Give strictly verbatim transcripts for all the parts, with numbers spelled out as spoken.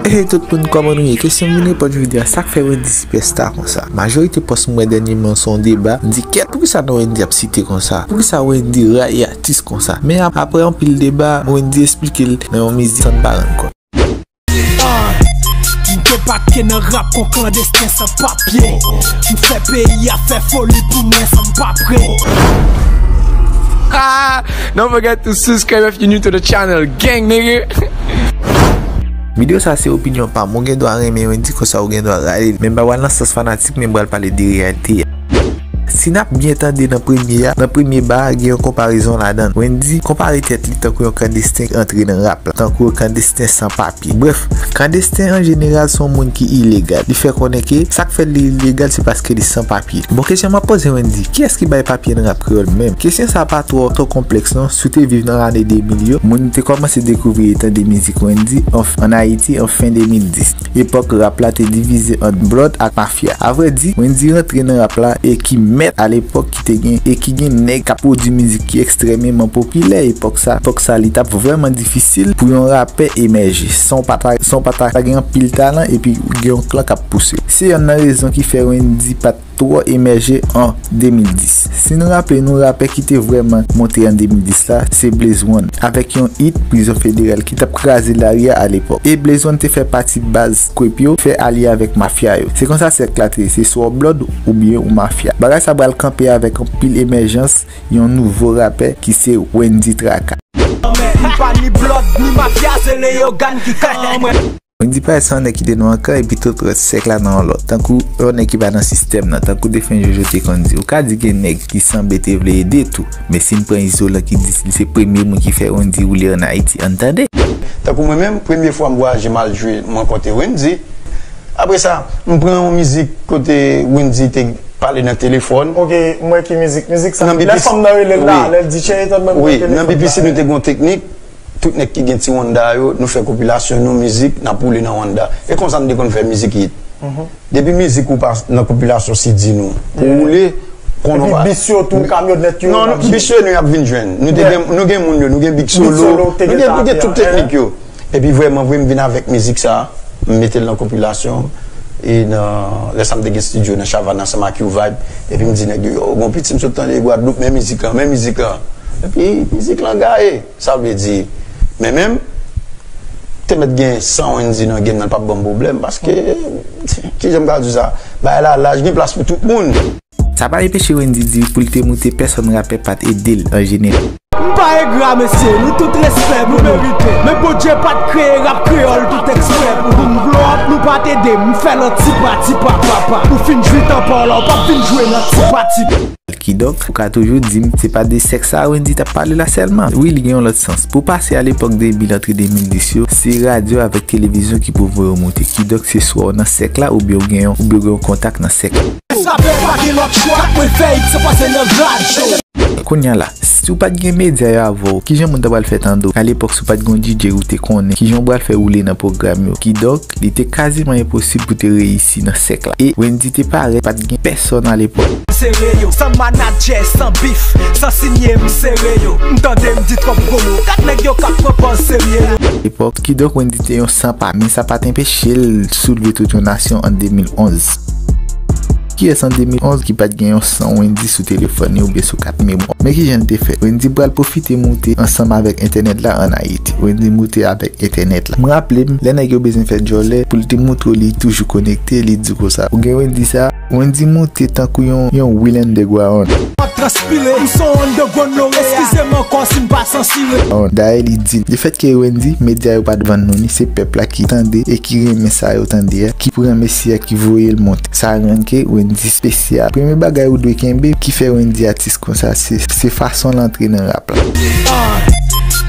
Hey tout moun, kòman nou ye? Kesyon m vin reponn jodi a, sa k fè Wendy sipèsta konsa? Majorite pòs m wè dènyèman se yon deba, m di kèt, poukisa non Wendy ap site konsa? Poukisa Wendy rayi atis konsa? Men ap- apre anpil deba, Wendy esplike l nan yon mizik san n pa rann kont. Ah, m debake nan rap kon klandesten san papye. M fè peyi a fè foli pou mwen san m pa pre. Don't forget to subscribe if you're new to the channel, gang nigga. Videyo sa se opinyon pa m, ou gen dwa renmen Wendy konsa ou gen dwa rayi l, men m pa pral nan sans fanatik, men m pral pale de reyalite a. Si n ap byen tande nan premye a, nan premye ba a, gen yon konparezon ladan l. Wendy konpare tèt li tankou yon klandesten ki antre nan rap la, tankou yon klandesten san papye. Brèf, klandesten an jeneral se yon moun ki ilegal. Li fè konnen ke sa k fè li ilegal se paske li san papye. Bon, kesyon m ap poze Wendy, kiyès ki bay papye nan rap kreyòl menm? Kesyon sa pa twò, twò konplèks non. Si w te viv nan lane de mil yo, moun te kòmanse dekouvri e tande mizik Wendy an, ann Ayiti an fen de mil dis. Epòk rap la te divize ant Blood ak Mafya. Avrèdi, Wendy rantre nan rap la e ki mèt alepòk ki te gen, e ki gen nèg k ap pwodui mizik ki ekstrèmeman popilè epòk sa. Epòk sa, li t ap vrèman difisil pou yon rapè emèje san w pa ta, san w pa ta gen anpil talan epi gen yon klan k ap pouse w. Se yonn nan rezon ki fè Wendy pa t twò emèje an de mil dis. Si nou raple nou, rapè ki te vrèman monte an de mil dis la, se Blaze One, avèk yon hit Prizon Federal ki t ap kraze lari a alepòk. E Blaze One te fè pati baz Crip yo, fè alye avèk Mafya yo. Se konsa sèk la te ye, se swa w Blood oubyen ou Mafya. Bagay sa pral kanpe avèk anpil emèjans yon nouvo rapè ki se Wendy Traka. Anmè, m pa ni Blood, ni Mafya, se Leyogàn ki ka anmè. Wendy parèt se yon nèg ki te nan yon kan epi tout rès sèk la nan yon lòt. Tankou yon nèg ki pa nan sistèm nan, tankou defen Jojo te konn di. Ou ka di gen nèg ki sanble te vle ede tou, men si n pran Izolan ki di li se premye moun ki fè Wendy woule ann Ayiti, ann tande. Tankou mwen menm, premye fwa m vwayaje m al jwe, m rankontre Wendy. Apre sa, m pran yon mizik kote Wendy te pale nan telefòn. Ok, m wè ki mizik. Mizik sa, Nan lè B P C. Fanm nan rele l la, Wi. Lè l di cheri tann mwen, m Wi, pran nan telefòn B P C la. Nou te gen yon teknik, tout nèg ki gen ti Honda yo, nou fè konpilasyon nou mizik, n ap woule nan Honda. E konsa n te konn fè mizik hit. Depi mizik ou pa nan konpilasyon C D nou, ou woule, konnen Epi pa. bis yo tou, kamyonèt yo, Non, n ap non, bis yo nou ap vin jwenn. Nou te Yeah. gen, nou gen moun yo, nou gen Big Big Solo, Solo, te nou gen gen, sa nou gen tou, tout yeah. Teknik yo. Epi vrèman, vre m vin avèk mizik sa, m mete l nan konpilasyon. E nan, lè sa m te gen estidyo nan Chavàn ansanm ak U-Vibe. Epi m di nèg yo, yo, gon piti m sot tande Gwadloup, men mizik lan, men mizik lan. Epi mizik lan gaye. Sa vle di, men menm, te mèt gen san Wendy nan game nan, l p ap ban m pwoblèm, paske, kijan m ka di sa, bagay la laj, gen plas pou tout moun. Sa pa enpeche Wendy di pou l te moute pèsòn rapè pa t ede l an jeneral. M pa engra mesye, nou tout respè pou nou. Men Bondye pa t kreye rap kreyòl tout eksprè pou nou blow up, nou pa t ede m, m fè l an ti pa ti pa pa pa. Ou fin jwi tan pa w la, ou p ap vin jwe nan ti pa ti pa. Kidonk, ou ka toujou di m se pa de sèk sa Wendy t ap pale la sèlman. Wi, li gen yon lòt sans. Pou pase a lepòk de mil antre de mil dis yo, se radyo avèk televizyon ki pou voye w moute. Kidonk, se swa w nan sèk la oubyen w gen yon, oubyen w gen yon kontak nan sèk la. Rapè pa gen lòt chwa, mwen fè hit san panse nan grad yo. Kounye a la, si w pa t gen medya yo avè w, kijan moun ta pral fè tande w? A lepòk, si w pa t gen yon D J ou te konnen, kijan w pral fè woule nan pwogram yo? Kidonk, li te kaziman enposib pou te reyisi nan sèk la. E Wendy te parèt pa t gen pèsòn alepòk. Sere yo, san manadjè, san bif, san sinye, m sere yo. M tande m di twòp gwo mo, gad nèg yo k ap pran pòz serye yo. Epòk, kidonk Wendy te yon san pa, men sa pa t enpeche l soulve tout yon nasyon an de mil onz. Kiyès an de mil onz ki pa t gen yon san Wendy sou telefòn li oubyen sou kat memwa? Men kijan l te fè? Wendy pral pwofite moute ansanm avèk entènèt la ann Ayiti. Wendy moute avèk entènèt la. M raple m, lè nèg yo bezwen fè djòlè, pou l te montre w li toujou konekte, li di w konsa, ou gen Wendy sa? Wendy moute tankou yon, yon real underground. M ap transpire, m son underground lore, eskize m ankò si m pa sansire. Dayè, li di, lefètke Wendy, medya yo pa t vann nou ni, se pèp la ki tande e ki renmen sa yo tande a, ki pran mesye a, ki voye l monte. Sa rann ke Wendy espesyal. Premye bagay ou dwe kenbe ki fè Wendy atis konsa, se, se fason l antre nan rap la. Ah,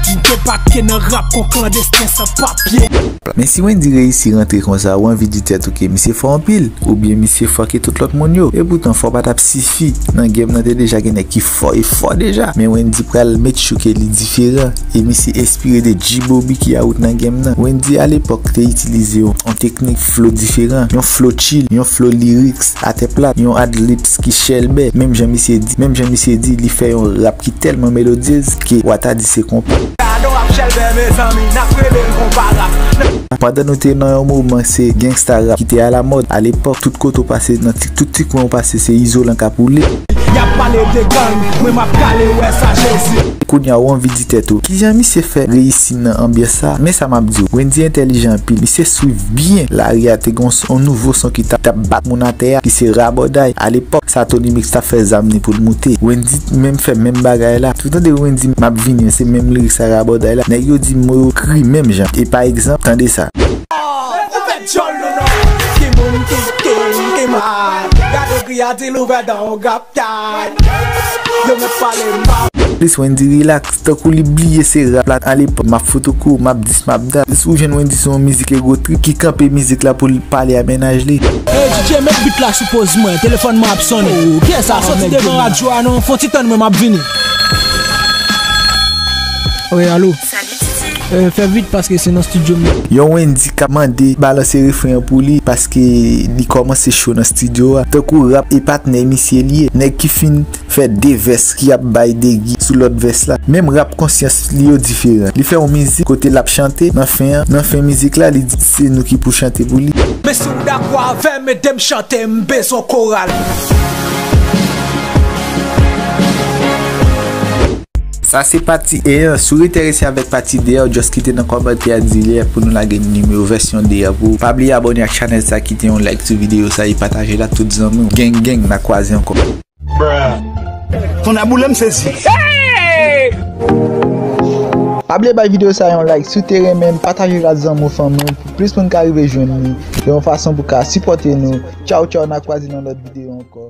m debake nan rap kon klandesten san papye. Men si Wendy reyisi rantre konsa, ou anvi di tèt ou ke misye fò anpil, oubyen misye fò ke tout lòt moun yo. Epoutan, fò pa t ap sifi. Nan game nan te deja gen nèg ki fò e fò deja. Men Wendy pral make sure ke li diferan. E misye enspire de G-Bobby ki out nan game nan. Wendy alepòk te itilize yon, yon teknik flow diferan, yon flow chill, yon flow lyrics atè plat, yon adlibs ki chèlbè. Menm jan misye di, menm jan misye di, li fè yon rap ki tèlman melodyez ke w a ta di se konpa. Gade w ap chèlbè, mezanmi, n ap rele l konpa rap. Pandan nou te nan yon moman se gangsta rap ki te alamòd. Alepòk, tout kote w pase, nan ti, tout ti kwen w pase, se izolan k ap woule. Y ap pale de gang, mwen m ap kale wè sa Jezi. Kounye a, w anvi di tèt ou, kijan misye fè reyisi nan anbyans sa? Men sa m ap di w, Wendyy entèlijan anpil. Misye swiv byen lari a, te gen yon s-, yon nouvo son ki t ap, t ap bat moun atè a, ki se Rabòday. Alepòk, sa Tony Mix t ap fè zam ni pou l moute. Wendyy menm fè menm bagay la. Si w tande Wendyy, m ap vini, se menm lirik sa Rabòday la. Nèg yo di mo yo kri menm jan. E pa egzanp, tande sa. Ouvè dyòl nou non. Ki moun ki king, ki mal. Gade kriya di l ouvè dan w gap tay. Yo mèt pale mal. Plis Wendyy rilaks, tankou li bliye se rap la alepòk. M ap foto kou, m ap dis, m ap dat. Plis ou jwenn Wendyy sou yon mizik ego trip ki kanpe mizik la pou l pale a mennaj li. Ey, D J, met beat la sou pòz mwen. Telefòn mwen ap sonnen. Oh, kiyès sa? Pa sòti devan radyo a non. Fè yon ti tann mwen, m ap vini. Wi, alo. Salut, Titi. Eh, fè vit paske se nan estidyo m ye. Yon Wendyy k ap mande balanse refren an pou li paske li kòmanse cho nan estidyo a. Tankou rap e patnè misye li ye. Nèg ki fin fè de vès ki ap bay degi sou lòt vès la. Menm rap konsyans li yo diferan. Li fè yon mizik kote l ap chante, nan fen an, nan fen mizik la, li di se nou ki pou chante pou li. Men si w dakò avè m, ede m chante, m bezwen koral. Sa se pati en an. Si w enterese avèk pati de a, w just kite nan kòmantè a di lè pou nou lage nimewo vèsyon de a pou ou. Pa bliye abòne ak chanèl sa, kite yon like sou videyo sa e pataje l ak tout zanmi w. Gang, gang, n a kwaze ankò. Tonnè boule m sezi. Pa bliye bay videyo sa yon like si w te renmen l, pataje l ak zanmi w, fanmi w, pou plis moun ka rive jwenn li, yon fason pou ka sipòte nou. Tchaw, tchaw, n a kwaze nan lòt videyo ankò.